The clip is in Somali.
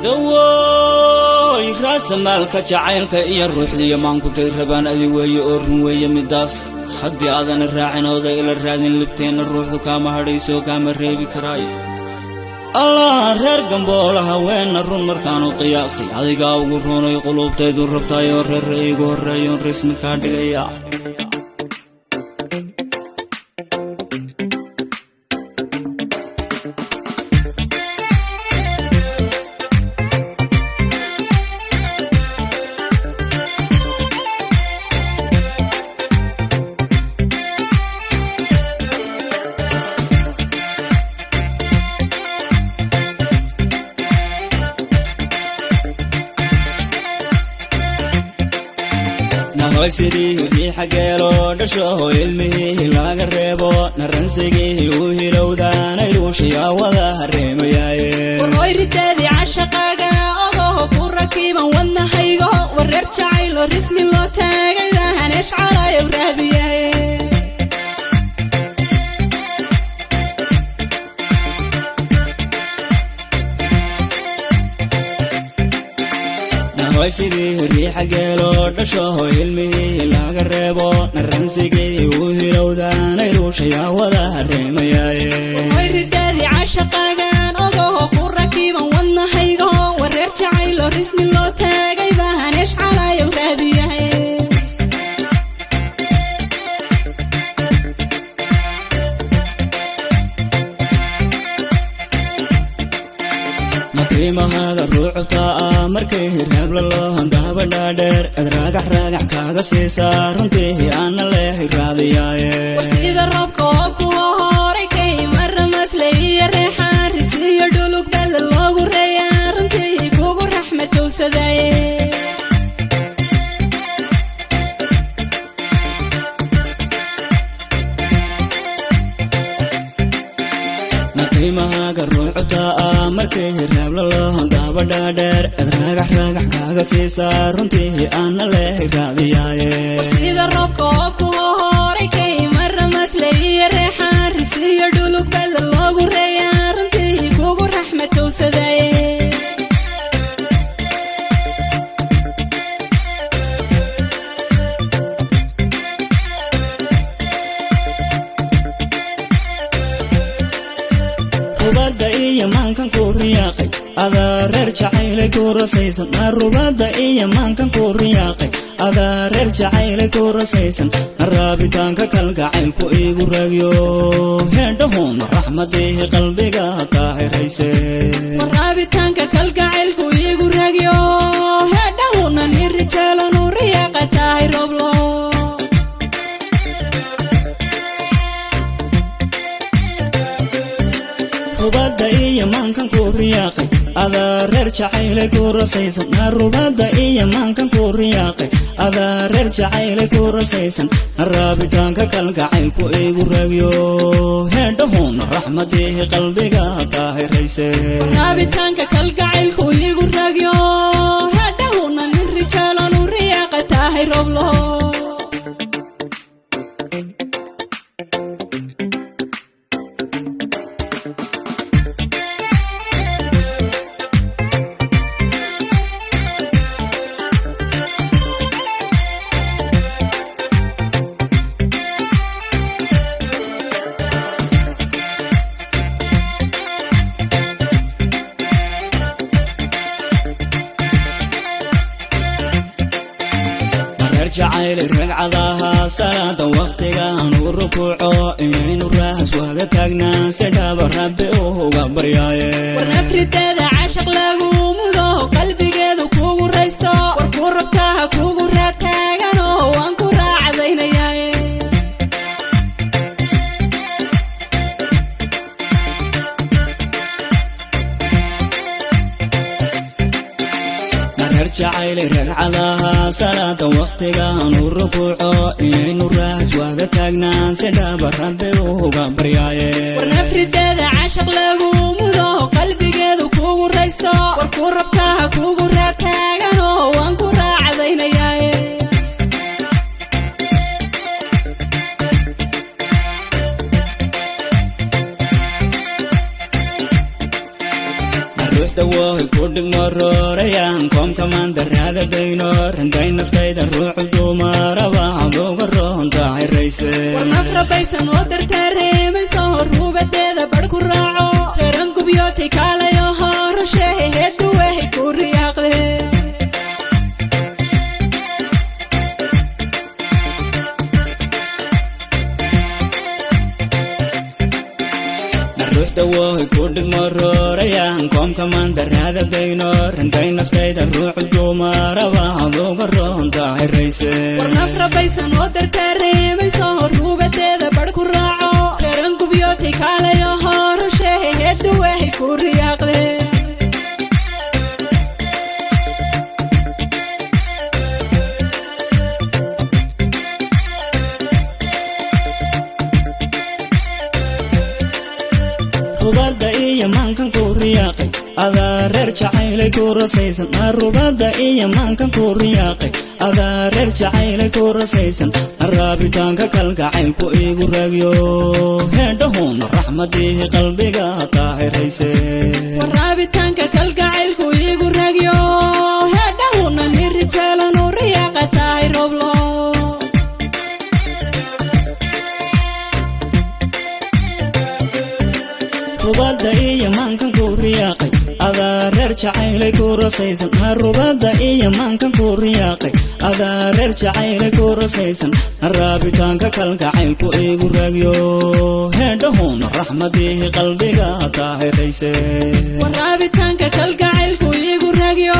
Dawooy, raasamaalka jacaylka iyo ruuxdiiyo maankutay rabaan adi weeye oo run weeye midaas. Haddii aadana raacin ooda ila raadin libteenna, ruuxdu kaama hadhayso, kaama reebi karaayo. Allah, reer Gamboola haweenna run markaanu qiyaasay, adigaa ugu runay, quluubtaydu rabtaayoo reerra iigu horreeyoon rasmi kaa dhigaya. Nahoysidii riixa geelo dhashaho ilmihii laga reebo, naransigii u hilowdaanay ruushiyaa wada hareemayaaye. Warhoy, ridaadii cashaqaaga ogoho ku rakiiban wadnahaygo, wareer jacaylo rismi loo taagay baahaneesh calayow raadiyaye. Nahoysidii riixa geelo dhashaho ilmihii laga reebo, naransigii u hilowdaanay ruushayaa wada hareemayaaye. Warhoy, ridaadii cashaqaagan ogoho ku rakiiban wadnahaygo, wareer jacaylo rismi loo taagay baahaneesh calayow raadiyaye. Matiimahaaga ruucubtaa ah markay raablaloohan daabadhaadheer cid raagax raagax kaaga siisaa, runtii aana leehay raadiyaaye. War sida roobka oo kuwa horay ka imaramasle iyo reexaan risiyo dhulug bedel loogu reeyaa, runtii kugu raxmatowsadaye. Matiimahaaga ruucubtaa ah markay raablaloohan daabadhaadheer cid raagax raagax kaaga siisaa, runtii aana leehay raadiyaaye. War sida roobka oo kuwa horay ka imaramasle iyo reexaan risiyo dhulug bedel loogu reeyaa, runtii kugu raxmatowsadaye. Rubadda iyo maankan ku riyaaqay adaa reer jacaylay ku rasaysan. Rubadda iyo maankan ku riyaaqay adaa reer jacaylay ku rasaysan. Raabitaanka kalgacaylku iigu raagyo, heedhahun raxmadii qalbiga taahirayse. Raabitaanka kalgacaylku iigu ragyo, heedhahuna nin rijeelanu riyaaqa tahay roblo. Rubadda iyo maankan ku riyaaqay adaa reer jacaylay ku rasaysan. Rubadda iyo maankan ku riyaaqay adaa reer jacaylay ku rasaysan. Raabitaanka kalgacaylku iigu raagyo, heedhahun raxmadii qalbiga taahirayse. Raabitaanka kalgacaylku iigu ragyo, heedhahuna nin rijeelanu riyaaqa tahay roblo. Reer jacaylay ragcadaha salaada waqtigaan u rukuuco, inaynu raahas wada taagnaan si dhaba rabbi uga baryaaye. War nafrideeda cashaq lagu mudo, qalbigeedu kugu raysto, war ku rabtaa kugu raad taaganoo waan ku raacdaynayaa. Reer jacaylay ragcadaha salaada waqtigaan u rukuuco, inaynu raahas wada taagnaan si dhaba rabbi uga baryaaye. War nafrideeda cashaq lagu mudo, qalbigeedu kugu raysto, war ku rabtaa kugu raad taaganoo waan ku raacdaynayaa. Ruuxda way ku dhigmo roorayaan koomka maandaraada dayno randay naftayda ruuxu dumaraba aduga roontahay rayse. War naf rabaysan oo dartaa reemayso, ruubadeeda badh ku raaco, reeran gubyootay kaalayo horushehe heeduwahay ku riyaaqde. Ruuxda woy ku dhigmo roorayaan koomka maandaraada dayno randay naftayda ruuxu dumaraba aduga roontahay rayse. War naf rabaysan oo dartaa reemayso, ruubadeeda badh ku raaco, reeran gubyootay kaalayo horushehe heeduwahay ku riyaaqde. Rubadda iyo maankan ku riyaaqay adaa reer jacaylay ku rasaysan. Rubadda iyo maankan ku riyaaqay adaa reer jacaylay ku rasaysan. Raabitaanka kalgacaylku iigu raagyo heedhahuna raxmadiihi qalbiga taahirayse. War raabitaanka kalgacaylku iigu ragyo heedhahuna ni rijeelanu riyaaqa tahay roblo. Rubadda iyo maankan ku riyaaqay adaa reer jacaylay ku rasaysan. Rubadda iyo maankan ku riyaaqay adaa reer jacaylay ku rasaysan. Raabitaanka kalgacaylku iigu raagyo heedhahuna raxmadiihi qalbiga taahirayse. War raabitaanka kalgacaylku iigu ragyo